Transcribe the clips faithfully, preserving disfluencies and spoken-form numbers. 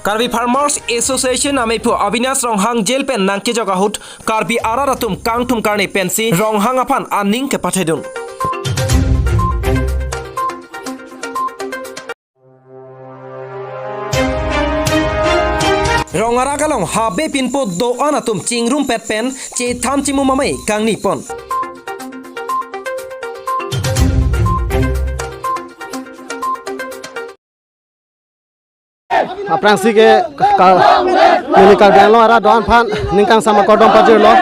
Karbi Farmers Association amephu Avinash Ronghang jail pen nangkejok ahut Karbi arat atum kangthum karne pensi Ronghang aphan aning kepathedun. Rong arak along habe pinpo do-an atum chingrumpet pen chethan chimum amei kangni pon. Aphrangsi ke ka, neli Karbi Anglong arat do-an aphan ning kangsam akardom pajirlo.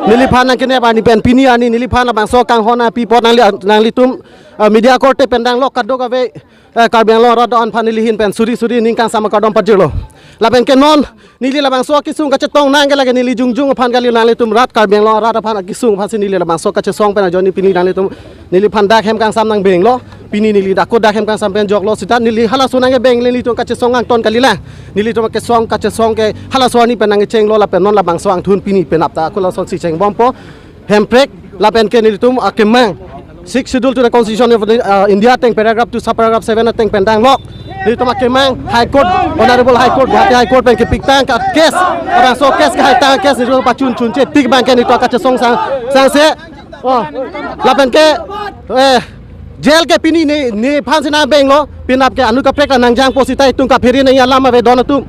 Neliphan nangkenep arni pen pini arni neliphan labangso kanghon api apot nangli, nanglitum, ah, media korte pen danglok kadokave, eh, Karbi Anglong arat do-an aphan neli ahin pen suri suri ning kangsam akardom pajirlo. Lapen ke non neli labangso akesung kachetong nangke lake neli jongjong aphan kali, nanglitum rat Karbi Anglong arat aphan akesung aphansi neli labangso kachesong pen ajoine pini nanglitum neliphan dak hem kangsam nangbenglo. Pini neli dak ko dak hem kangsam pen joklo seta neli halaso nangkebeng le nelitum kachesong angton kalilang. Nelitum kachesong, kachesong ke halaso arni pen nangchenglo lapen non labangso angthun pini penap ta ako lasonsi chengbompo. Hemprek lapen ke nelitum akemang Sixth Schedule to the Constitution of, uh, India ateng paragraph two subparagraph seven ateng pen danglok. Nelitum akemang High Court, Honorable High Court, Guwahati High Court pen kepiktang ka case, labangso case ke hai tang case nelitum pachun chunche tik abang ke nelitum kachesong sang, sangse. Oh, lapen ke, eh, jail ke pini ne, nephansi nangbenglo, penap ke anu kaprek ta nangjangpo seta itum kaphere nangji alam ave do-an atum.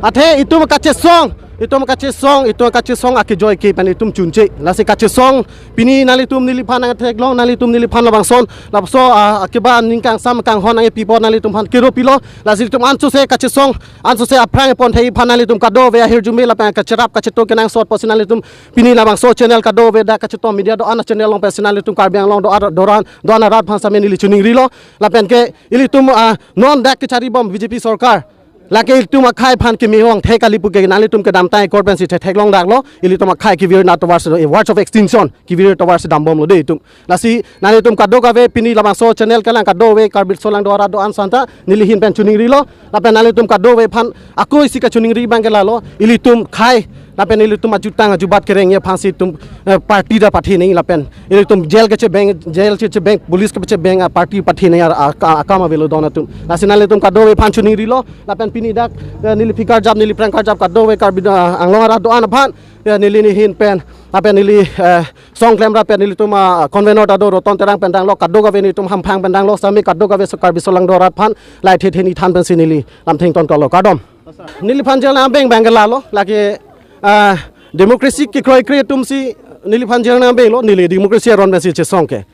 Athe itum kachesong, itum kachesong, itum kachesong akejoi ke pen itum chunche. Lasi kachesong pini nanglitum neliphan nangtheklong, nanglitum neliphan labangson, labangso, ah, akeba ning kangsam kanghon nangkepi apot nanglitum aphan kero pilo. Lasi itum ansose kachesong, ansose aphrang pon thei aphan nanglitum kadokave ahirjume lapen kacherap kacheto kenangsot apotsi nanglitum pini labangso channel kadokave dak kachetong media do-an channel along pensi nanglitum Karbi Anglong do-an, do-an, do-an arat aphan same neli choningrilo. Lapen ke ilitum, ah, non dak kecharibom B J P sorkar. Lake ilitum akhei aphan keme-ong thek kali pu ke nanglitum kedamtang akor pensi thetheklong daklo. Ilitum akhei kevir nat tovar si, eh, verge of extinction, kevir tovar si dambomlo de itum. Lasi nanglitum kadokave pini labangso channel kelang kadokave Karbi aso lang do arat do-an santa neli ahin pen choningrilo. Lapen nanglitum kadokave aphan ako isi kachoningri abang ke lalo, ilitum khei lapen ilitum ajutang ajubat kerengji aphansi itum, eh, party ta pathenei lapen ilitum jail kechebeng, jail kechebeng, police kechebeng, ah, party pathenei ar, ah, ka, akam avelo do-an atum. Lasi nanglitum kadokave aphan choningrilo lapen pini dak, eh, neli aphi karjap, neli aphrang karjap kadokave Karbi, ah, Anglong arat do-an aphan, eh, neli ahin pen lapen neli, eh, song klemra pen nelitum, ah, convener ta do Roton Terang pen danglok kadokave nelitum hamphang pen danglok same kadokave aso Karbi aso lang do arat aphan lahei the the ni than pensi neli lamtheng tontoklo, kardom. Neliphan jail nangbeng abang ke lalo, lake, ah, democracy kekroikre atumsi neliphan jail nangbenglo, neli democracy aron pensi chesong ke.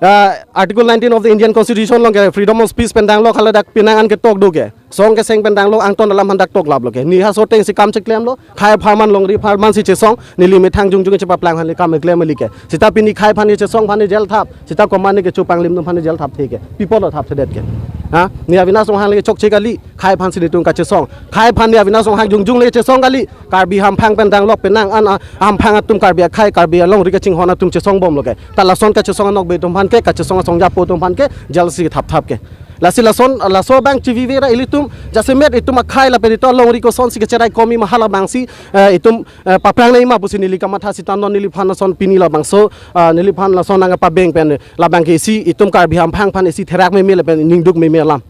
Ah, Article nineteen of the Indian Constitution along ke freedom of speech pen danglok hala dak penang an ketok do ke. Song keseng pen danglok, angton alam aphan dak toklaplo ke. Ne ha so atengsi kam cheklemlo, khei apharman longri apharmansi chesong, neli methang jongjong chepaplang aphan le kam keklem kali ke. Seta pini khei aphan ne chesong aphan ne jail thap, seta komat ne kecho panglim atum aphan ne jail thapthe ke. Pi apotlo thapthedet ke? Ha? Ne Avinash Ronghang le chokche kali, khei aphansi netum kachesong. Khei aphan ne Avinash Ronghang jongjong le chesong kali. Karbi hamphang pen danglok penang an, ah, hamphang atum Karbi akhei Karbi alongri kachinghon atum chesongbomlo ke. Ta lason kachesong anokbe atum aphan ke, kachesong asong japo atum aphan ke jail si thapthap ke. Lasi lason, laso abang chivive ra ilitum jasemet itum akhei lapen itum alongri kosonsi kecherai komi ma halabangsi, eh, itum, eh, paprangnei ma pusi neli kamatha seta non neliphan lason pini labangso, ah, neliphan lason nangpabeng pen labang ke isi itum Karbi hamphang aphan isi therak meme lapen ningduk meme alam.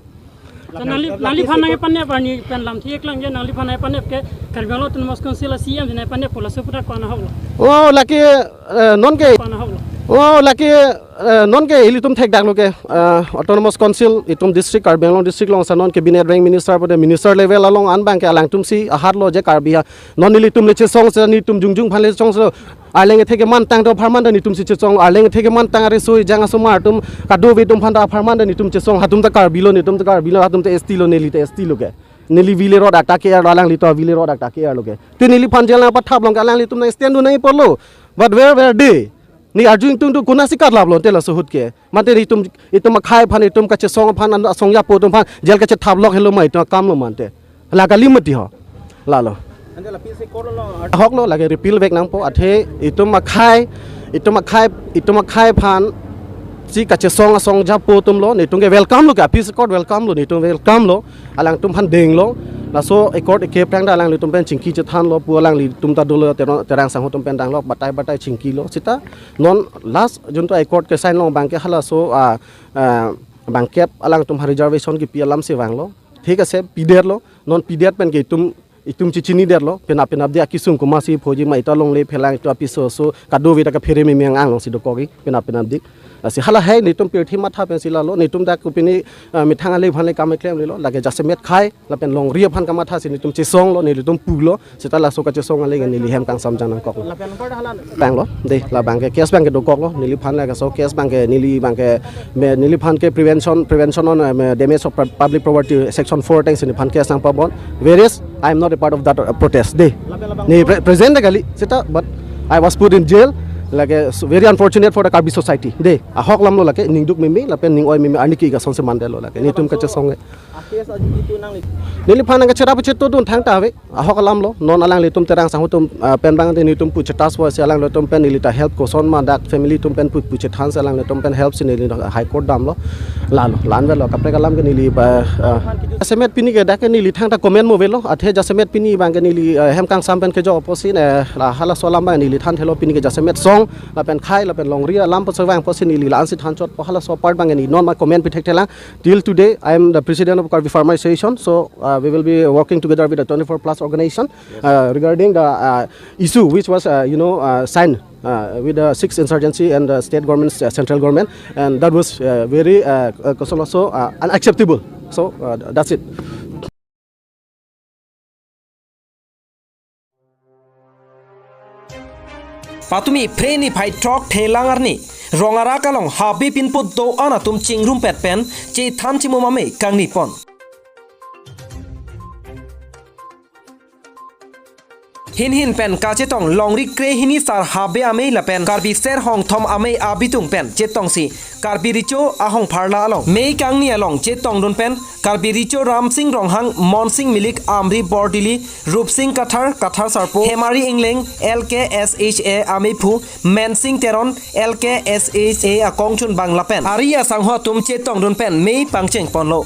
Sa nangli, nangliphan nangpanep arni pen lamthe keklang je, nangliphan nangpanep ke Karbi Anglong Autonomous Council a C E M nangpanep pu laso puthot ko-an ahoklo? Oh, lake, eh, non ke. Ko-an ahoklo? Oh, lake, eh, non ke ilitum thekdaklo ke, eh, Autonomous Council itum district Karbi Anglong district along sa non cabinet rank minister pute minister level along an abang ke alangtumsi ahatlo je Karbi ha. Non nelitum le chesong se netum jongjong aphan le chesong se. Arleng ethe kemantang do apharman ta netumsi chesong, arleng ethe kemantang areso ejang asomar atum kadokave atum aphan ta apharman ta netum chesong, hatum ta Karbi lo, netum ta Karbi lo, hatum ta S T lo, neli ta S T lo ke. Neli vile rod attack ke-er lo, alangli ta vile rod attack ke-er lo ke. Te neliphan jail nangpathap along ke alanglitum nang stand do nangji apotlo. But where were they? Ne arju ingtung tu konatsi karlaplo te laso ahut ke. Mate itum, itum akhei aphan, itum kachesong aphan, an asong japo atum aphan jail kachethap lok helo ma itum akam lo mate. La kali mati ho. Lalo. Ante la appeal se court along ar- Ahoklo, lake repeal vek nangpo, athe itum akhei, itum akhei, itum akhei aphansi kachesong asong japo atum lo, netum ke welcome lo ke, appeal se court welcome lo, netum welcome lo, alangtum aphan denglo, laso accord eke aphrang ta alanglitum pen chingki chethanlo, pu alanglitum ta dolo Terang, Terang Sangho atum pen danglok, batai batai chingkilo, seta non last junto accord ke sign long abang ke halaso, ah, ah, bangkep alangtum aphan reservation kipi alam si vanglo. Thik ase, pidetlo, non pidet pen ke itum, itum chichinidetlo, penap penapdik akesung komatsi phoji ma, ita longle phelang, ita apiso so kadokave ta kaphere meme anglongsi dokok-i, penap penapdik. Lasi halahei netum pirthe matha pensi lalo, netum dak kopine, ah, methang ale aphan le kam klemlelo, lake jasemet khei lapen longri aphan kamathasi netum chesonglo, netum pulo, seta laso kachesong ale ke neli hem kangsam jang nangkoklo. Panglo, dei, labang ke case abang ke dokoklo, neliphan lake so case abang ke neli abang ke, me, neliphan ke Prevention, Prevention on, eh, me, Damage of Pub-, Public Property, Section four atengsi neliphan case nangpabon. Whereas I am not a part of that, uh, protest, dei. Ne pre-, present kali, seta, but I was put in jail, lake, so very unfortunate for the Karbi society, dei. Ahok alamlo lake, ningduk meme, lapen ning-oi meme, arni ke-ik asonsi mandetlo lake, netum kachesong ke. A case aji itu nangli. Neliphan nangkacherap chetongdun thangta ave, ahok alamlo, non alanglitum Terang Sangho atum, ah, pen abang te netum pu chetas pusi alanglitum pen neli ta help koson ma dak family atum pen pu, pu chethansi alanglitum pen help si neli High Court damlo, lalo, la-an avelo, kaprek alam ke neli ba, ah, jasemet pini ke dak ke neli thangta comment mo avelo, athe jasemet pini abang ke neli, ah, hem kangsam pen kejok apotsi, eh, la halaso alam abang neli thanthelo, pini ke jasemet song, lapen khei, lapen longri alam apotsi vang apotsi neli la-ansi thanchotpo, halaso apart abang ke neli non ma comment pi thekthelang. Till today, I am the president of Karbi Farmer Association. So, uh, we will be working together with the twenty-four plus organization, uh, regarding the, uh, issue which was, uh, you know, uh, signed, uh, with the sixth insurgency and the state government, uh, central government, and that was, uh, very, uh, uh, also, uh, unacceptable. So, uh, that's it. Patumi phre niphai throk thelang arni Rongarak along habe pinpo do-an atum chingrumpet pen chethan chimum amei kangnipon. Hinhin pen kachetong longri krehini sar habe amei lapen Karbi ser hongthom amei abitung pen chetongsi Karbi Recho ahongpharla along mei kangni along chetongdun pen Karbi Recho Ramsing Ronghang, Monsing Milik, Amri Bordili, Rupsing Kathar, Kathar Sarpo, Hemari Ingleng, L K S H A ameiphu, Mensing Teron, L K S H A akongchunbang lapen ari asangho atum chetongdun pen mei pangchengponlo.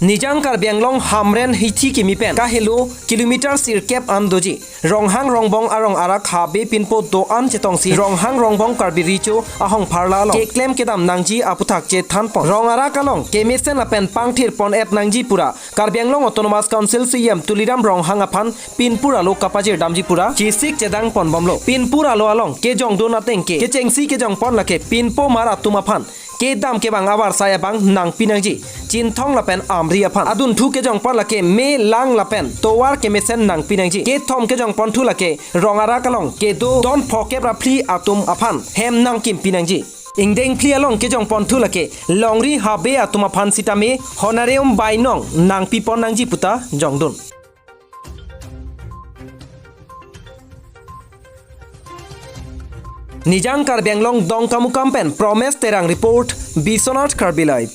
Nijang Karbi Anglong Hamren hithi kimi pen kahelo kilometer sirkep an doji Ronghang Rongbong arong arak habe pinpo do-an chetongsi Ronghang Rongbong Karbi Recho ahongpharla along keklem kedam nangji aputhak chethanpon. Rong arak along kemesen lapen pangthirpon-et nangji pura Karbi Anglong Autonomous Council C E M Tuliram Ronghang aphan pinpur alo kapajirdamji pura chesik chedangponbomlo. Pinpur alo along kejongdun ateng ke kechengsi kejongpon lake pinpo mar atum aphan kedam kevang avarsai abang nangpi nangji. Chinthong lapen Amri aphan adunthu kejongpon lake me, lang lapen tovar kemesen nangpi nangji. Kethom kejongponthu lake rong arak along kedo don phokep ra phli atum aphan hem nangkimpi nangji. Ingdeng phli along kejongponthu lake longri habe atum aphan sitame honarium bainong nangpipon nangji puta jongdun. Nijang Karbi Anglong Dongkamukam pen Promes Terang report, Biswanath Karbi Live.